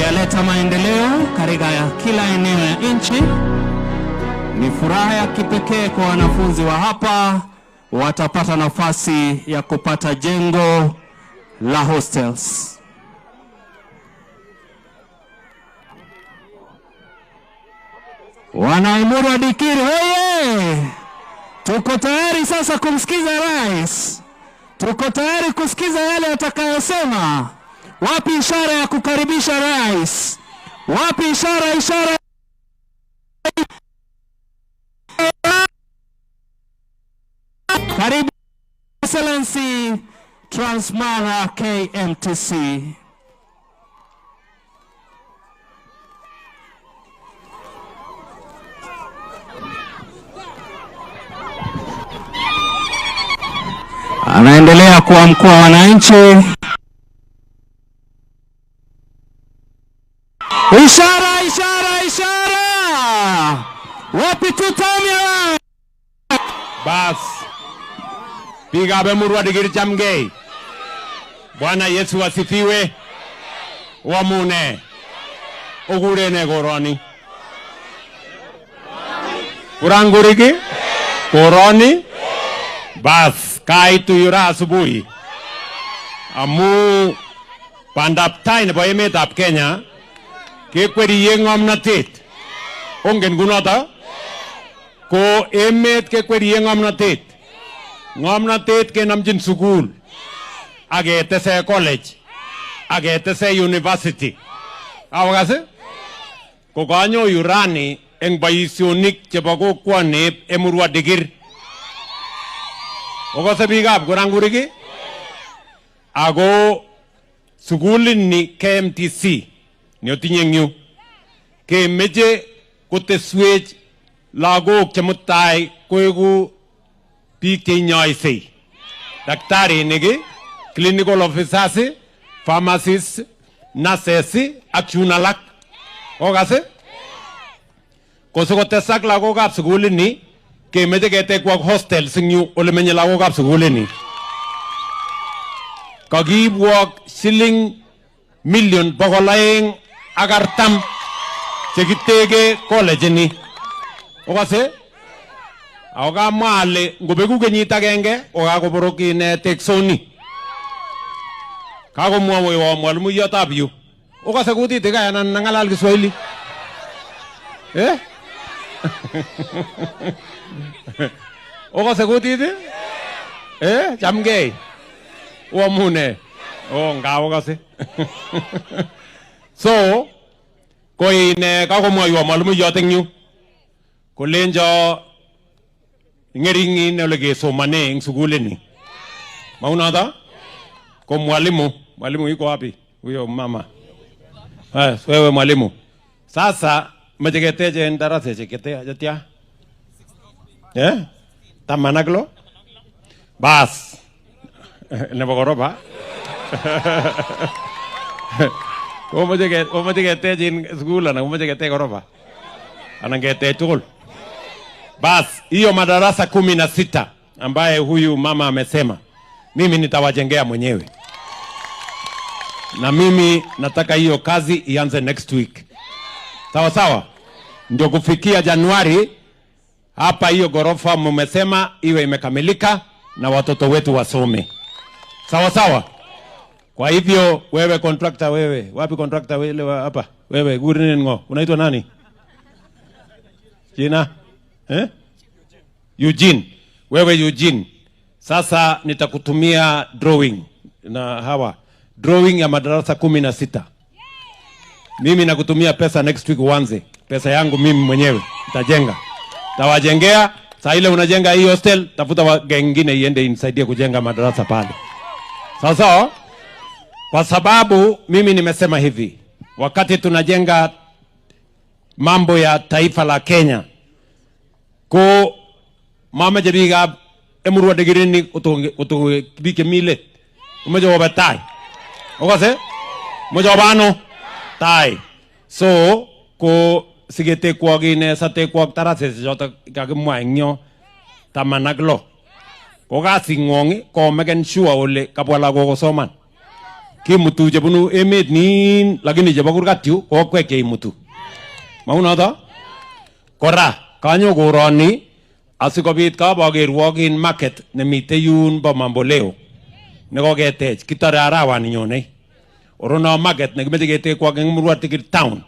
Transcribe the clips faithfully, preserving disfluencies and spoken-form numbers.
Yaleta maendeleo katika kila eneo ya nchi. Ni furaha ya kipekee kwa wanafunzi wa hapa, watapata nafasi ya kupata jengo la hostels. Wana Emurua Dikirr, hoye! Tuko tayari sasa kumsikiza rais. Tuko tayari kusikiza yale atakayosema. Wapi ishara ya kukaribisha rais? Wapi ishara, ishara? Karibu Excellency Transmara K M T C. Anaendelea kuamkua wananchi. Ishara, ishara, ishara! Wapi tutamia? Bas. Biik ab Emurua Dikirr, chamgei. Bwana Yesu asifiwe. Oamune. Okure ne koroni. Kura nguriki? Koroni? Bas, kaituiyura asubuhi. Amu bandab tai nebo emetab Kenya, kekweriei ng'omnatet. Ongen kunoto? Ko emet kekweriei ng'omnatet. Ng'omnatet kenamjin sukul. Ak etese college. Ak etese university. Aokase? Ko kanyo iurani eng' boisionik chebo kokuani Emurua Dikirr. Okose biik ab Kura nguriki? Ako sukulinni K M T C, ni otinye ng'yu, kemeche kotesuech lagok chemutai koegu biik che inyoisei. Daktarinik, clinical officers, pharmacists, nurses, ak chun alak. Okase? Kose kotesak lagokab sukulinni, kemeche ketekwok hostels ng'yu ole menye lagokab sukulinni. Kakiibuok siling million bokol aeng ak artam che kiteke college ni. Okase? Ao kamwa ale ngobegu kenyit agenge, o kakoborok ine teksoni. Kakomwa we wa mwalimu iotab yu. Okase kutit ka, anan nang'alal Kiswahili. Eh? Okase kutit? Eh? Chamgei. Oamune. O, nga okase. So, ko ine kakomwa yu wa mwalimu iotek ng'yu. Kolenjo, ng'ering'in ole kesomane eng' sukulinni. Maunata? Ko mwalimu. Mwalimu yuko wapi? Huyo mama. Eh, wewe mwalimu. Sasa, meche keteche darasa che keteche tia? Eh? Taman ak lo? Bas. Nebo gorofa? Ko meche ke, ko meche keteche in sukul, ana ko meche keteche gorofa? Ana keteche chukul. Bas, hiyo madarasa kumi na sita ambaye huyu mama amesema, mimi nitawajengea mwenyewe. Na mimi nataka hiyo kazi ianze next week. Sawa sawa? Ndio kufikia Januari, hapa hiyo ghorofa mumesema iwe imekamilika na watoto wetu wasome. Sawa sawa? Kwa hivyo, wewe contractor wewe, wapi contractor wewe wa hapa? Wewe, gurinen ngo, unaitwa nani? Jina? Eh? Eugene. Wewe Eugene. Sasa nitakutumia drawing na hawa. Drawing ya madarasa kumi na sita. Mimi nakutumia pesa next week uanze. Pesa yangu mimi mwenyewe. Nitajenga. Tawajengea. Saa ile unajenga hii hostel, tafuta wa gang ingine iende inisaidie kujenga madarasa pale. Sawa sawa? Kwa sababu mimi nimesema hivi. Wakati tunajenga mambo ya taifa la Kenya, ko mama jabiga Emurua Dikirr ni utu, utu bike mile. Umejo oba tai. Okase? Umejo oba ano? Tai. So, ko sigete kuagi ne sate kuag tarase se jota kaki mwa ng'yo. Taman ak lo. Ko kasi ngongi, ko meken sure ole kabwala ko kosoman. Kimutu chebunu emet nin, lakini chebo kurgat yu, ko okwek cheimutu. Ma u noto? Kora, kanyo koroni, asikobit kabokeruokin market ne mite yun bo Mamboleo. Ne koketech, kitare arawa ni nyonei. Oro nao market, ne kimeche ketekwak eng Muruadigir town.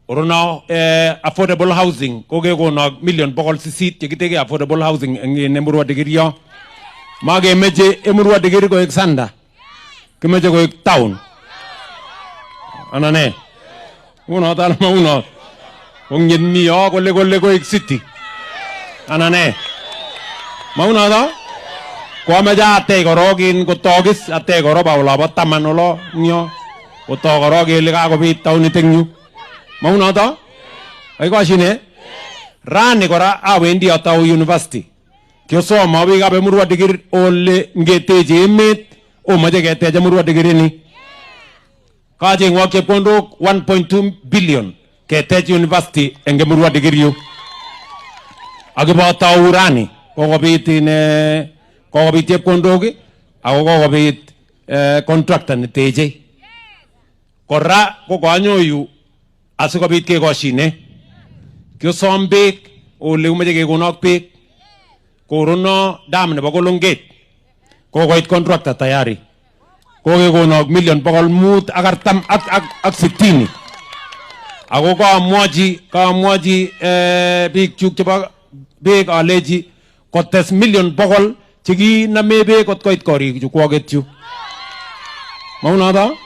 Oro nao, eh, affordable housing, ko kekonok million bokol sisit, che kiteke affordable housing, eng, eng Muruadigir yo. Ma kemeche e Muruadigir ko ek sanda. Kimeche ko ek town. Anane. Uno, tala ma uno. Ko ngen mi yo, ko le, ko le ko ek city. Anane. Ma u noto? Ko ameche a tekorokin, ko tokis, a tekoro ba olo, ba taman olo, nyo. Ko tokoro ke le ka ko bit town i tengyu. Ma u noto? Ai ko asine? Rani kora a wendi a tau university. Kio soma, wi ka be Muruadigir ole nge teche emet, o mache ke teche Muruadigir ni. Kache ngua ke pondok one point two billion ke teche university enge Muruadigir yu. Aki ba tau rani, ko ko bit ne, ko ko bit e pondoki, ako ko ko bit, eh, contractor ne teche. Kora, ko ko anyo yu, asikobit ke ko asine. Kio som bek, ole u mache kekonok bek. Ko oro nao dam ne ba Kolonget. Ko ko it contractor tayari. Ko kekonok million bokol mut akartam ak, ak, ak sitini. Ako ko amuachi, ko amuachi, eh, bik chuk cheba bek alechi. Ko tes million bokol, chiki na me bek kot ko it kori, chu ko aget chu. Ma u noto?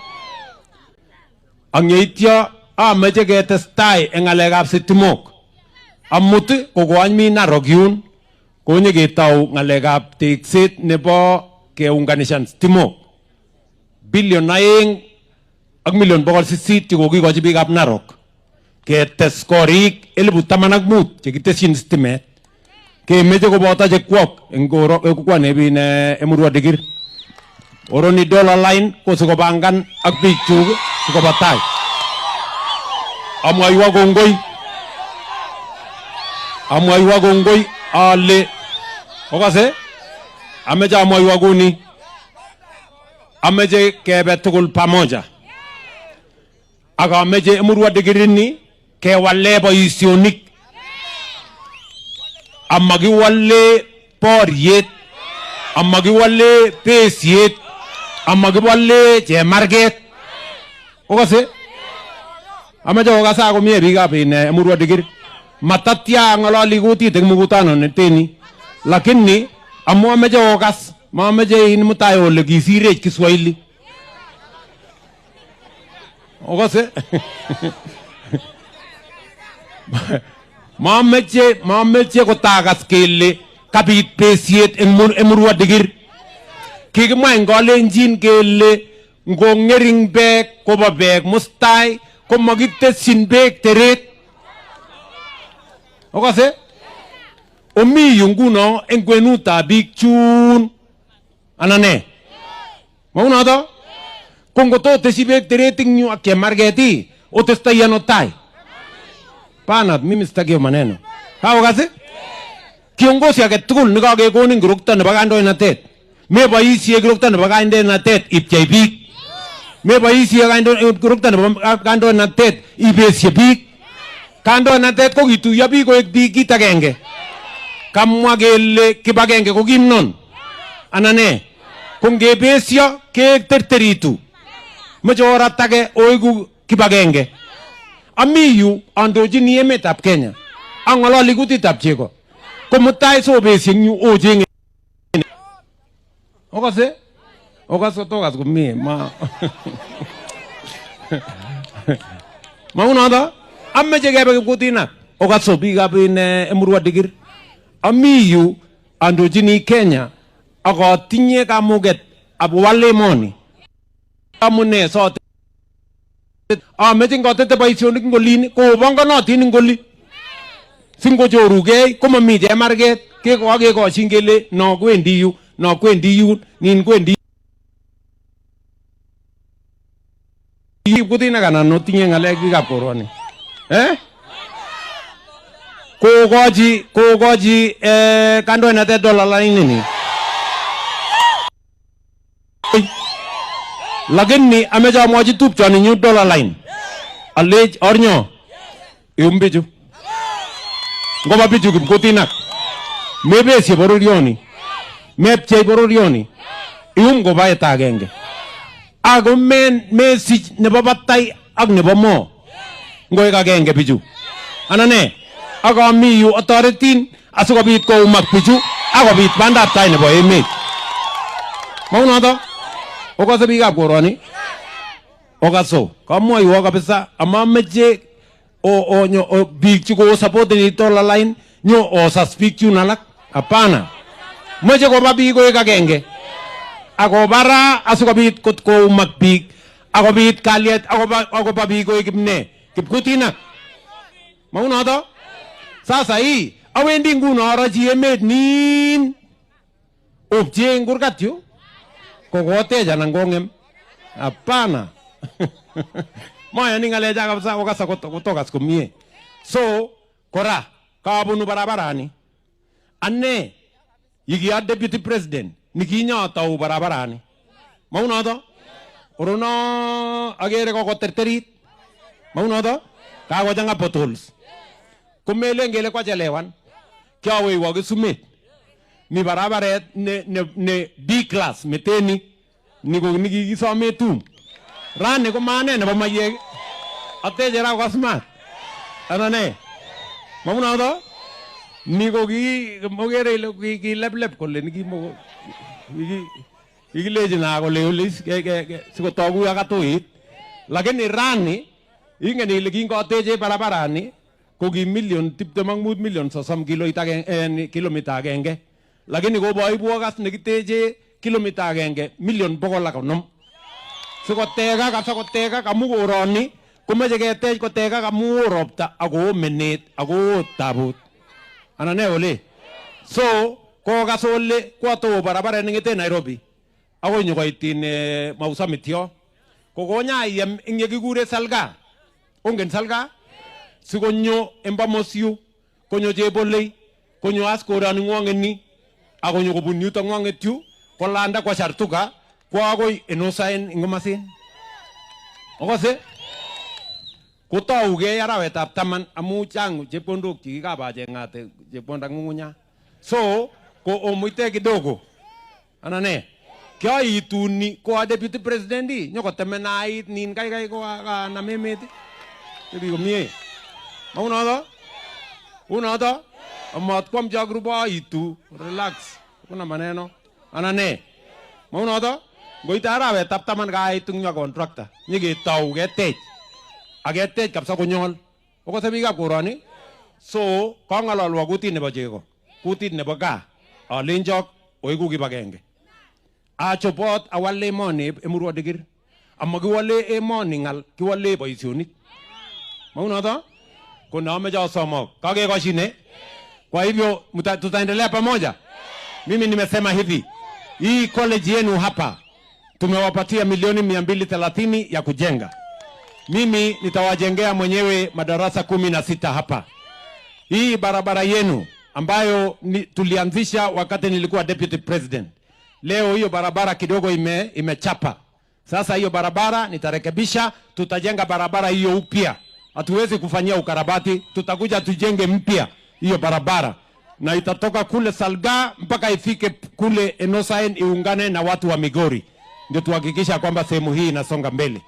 Ang yaitia, a meche ke testai e ngalek ab sitimok. Amut, ko ko anyo mi Narok yun, ko nye ke tau ngalek ab tekset ne bo ke unganisan sitimok. Billion naeng, ak million bokol sisit, che ko ki ko che bik ab Narok. Ke tes korik, elbu taman ak mut, che ki tes in stimet. Ke meche ko bota che kuok, eng ko ro, e ko kuan e bin, eh, e Muruadigir. Oro ni dollar line, ko se ko bangkan, ak bik chuk, se ko batai. Amu aiwa kongoi. Amu aiwa kongoi, ale. Okase? Ameche amu aiwa kuni. Ameche ke be tukul pamoja. Aka meche e Muruadigir ni ke walle baisionik. Ama ki walle boriet. Ama ki walle besiet. Ama ki walle che market. Okase? Ameche okasa ko mie bik ab in, eh, e Muruadigir. Matatia ngalo likuti tek mukutano ne teni. Lakini, amu ameche okas. Ma ameche in mutai ole kisirech Kiswahili. Okase? Ma meche, ma meche ko takas kele, kabit besiet eng Mur-, e Muruadigir. Kiki ma eng Kalenjin kele, ngo ngering bek, ko ba bek, mustai, ko magite sin bek teret. Okase? O mi yung kuno, eng kuenuta bik chun. Anane. Ma u noto? Ko ngo to tesi bek teret eng yu aki e market i, o testa i ano tai. Panat, mimi sta kio maneno. Ka okase? Kiongosi ake tukul ni ka ke koni ngurukta ne ba kando e natet. Me ba isi e ngurukta ne ba kando e natet, ipia i bik. Me ba isi e kando, ngurukta ne ba kando e natet, ibesia bik. Kando e natet ko kitu, ya bik ko ek bik kita kenge. Kamua kele, kiba kenge ko kimnon. Anane. Ko nge besia, ke ek terteritu. Meche ora take, o iku kiba kenge. Ami yu, ando jini emet ab Kenya. Ang ala likuti tab cheko. Ko mutai so besi nyu o jenge. Okase? Okase tokas ko mi, ma. Ma u noto? Ameche ke bek kutina. Okase bik ab in, eh, e Muruadigir. Ami yu, ando jini Kenya. Ako tinye ka muket, ab wale moni. Amune sote. A, meche ngko tete baisionik ngolini, ko bangka noti ni ngoli. Singko joru kei, ko mami je market, ke ko ake ko singkele, no kwendi yu, no kwendi yu, nin kwendi yu. Kutina kana no tinye ngalek bik ab koroni. Eh? Ko goji, ko goji, eh, kando e natet dollar line ni. Lakini ameche amwachi tupchoni ninyu Dollar Line. Alech, or nyo? Ium bichu. Ngo ba bichu kipkutinak. Mebesie bororioni. Mepchei bororioni. Ium ngo ba eta agenge. Ako men mesij nebo batai ak nebo mo. Ngoek agenge bichu. Anane. Ak ami yu authority-in asikobit koumak bichu, akobit bandab tai nebo emet. Maunoto? Okose bikab koroni? Okaso. Kamwa yu kabisa, ama meche o, o, nyo, o, bik chu ko support ni Dollar Line, nyo o suspect chu nalak. Apana. Meche ko ba bik ngoek agenge. Ako bara asikobit kot koumak bik. Akobit kaliet, ako ba, ako ba bik ngoek kipne. Kipkutinak. Maunoto? Sasa i, awendi nguno aro chi emet nin. Opchei ngurkat yu. Kokotecha nang kongem. Apana. Moya ni ngalecha kabisa okasa koto-, kotokas kumie. So, kora, kabunu barabarani. Anne, ikia deputy president, ni kinyo tau barabarani. Maunoto? Orono agere ko koterterit. Maunoto? Kako janga potholes. Kumele ngele kwa chelewan. Kia wei wagi sumet. Ni barabaret ne, ne, ne B class, meteni. Ni ko ni ki, kisome tum. Rani ko mane ne ba mayek. Ate jera ko smart. Anane. Maunoto? Ni ko ki, mo kere lo ki, ki lep lep ko le, ni ki mo, ki, ki, ki leji na ko le, ulis, ke, ke, ke, siko togu ya katuit. Lakini rani, inge ni le ki ko ate je barabarani, ko ki million, tiptem ak mut million, sosom kilo ita ke, eh, ni kilomita agenge. Lakini ko boi buagas ne kiteje kilomita agenge, million bokol ak onom. Siko tega, ka siko tega, ka mugo roni, ko meche ke tej ko tega, ka mugo ropta, ako menit, ako tabut. Anane ole. So, ko kasole, ko ato barabara nengete Nairobi. Ako inyo ko itin, eh, mausa mitio. Ko konya iem inge kikure salga. Ongen salga. Siko nyo emba mosiu. Konyo jebolei, konyo asko rani ngwangeni, akonyo kobuniuta ngwangetiu, kolanda kwa sartuka, kwa akoi enosaen ingomasin. Okose? Kotau ke yara wetap taman, amu changu, jepondok ki kaba jengate, jeponda ngungunya. So, ko omuite kidogo. Anane. Kia itu ni ko a deputy president di, nyoko temenait nin kai kai ko a, ka na memeti. Jadi ko mie. Maunoto? Unoto? Amat kwam jagruba itu. Relax. Kuna maneno. Anane. Maunoto? Ngo itara we tap taman ka itu nya contractor. Nyigi tau getej. Agetej kapsa konyol. Oko sabi ka korani. So, kong alo lua kuti ne ba jeko. Kuti ne ba ka. Alenjok, oiku ki bagenge. A chopot, a wale moni, e murua dikir. Ama ki wale e moni ngal, ki wale ba isionit. Maunoto? Kuna ame jao somok. Kage kwa shine? Kwa hivyo, muta-, tutaendelea pamoja? Mimi nimesema hivi. Hii college yenu hapa, tumewapatia milioni mia mbili thelathini ya kujenga. Mimi nitawajengea mwenyewe madarasa kumi na sita hapa. Hii barabara yenu, ambayo ni, tulianzisha wakati nilikuwa deputy president. Leo hiyo barabara kidogo ime-, imechapa. Sasa hiyo barabara nitarekebisha, tutajenga barabara hiyo upya. Hatuwezi kufanyia ukarabati, tutakuja tujenge mpya hiyo barabara. Na itatoka kule Salga mpaka ifike kule Enosaen iungane na watu wa Migori. Ndio tuhakikisha kwamba sehemu hii inasonga mbele.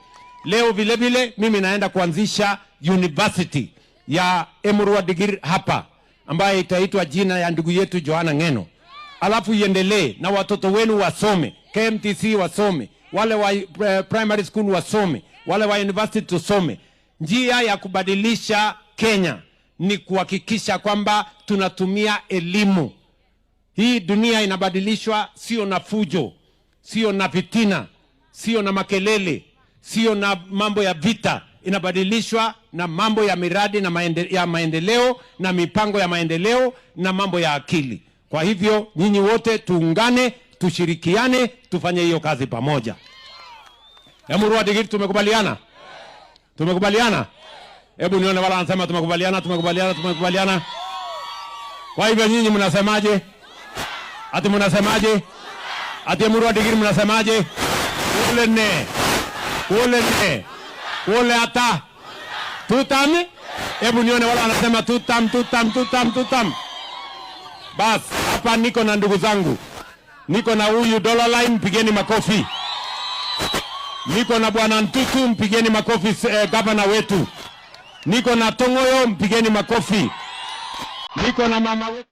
Leo vile vile mimi naenda kuanzisha university ya Emurua Dikir hapa, ambaye itaitwa jina ya ndugu yetu Johana Ngeno. Alafu iendelee na watoto wenu wasome, K M T C wasome, wale wa, eh, primary school wasome, wale wa university tusome. Njia ya kubadilisha Kenya ni kuhakikisha kwamba tunatumia elimu. Hii dunia inabadilishwa sio na fujo, sio na fitina, sio na makelele, sio na mambo ya vita. Inabadilishwa na mambo ya miradi na maende-, ya maendeleo na mipango ya maendeleo na mambo ya akili. Kwa hivyo, nyinyi wote tuungane, tushirikiane, tufanye hiyo kazi pamoja. Emurua Dikir, tumekubaliana? Tumekubaliana? Hebu nione wala wanasema tumekubaliana, tumekubaliana, tumekubaliana. Kwa hivyo nyinyi mnasemaje? Ati mnasemaje? Ati Emurua Dikir mnasemaje? Ule nne. Wole ne. Wole ata. Tutam. Ebu nione wala anasema tutam, tutam, tutam, tutam. Bas, hapa niko na ndugu zangu. Niko na huyu Dollar Line, mpigeni makofi. Niko na Bwana Ntutu, mpigeni makofi, eh, gavana wetu. Niko na Tongoyo, mpigeni makofi. Niko na mama wetu.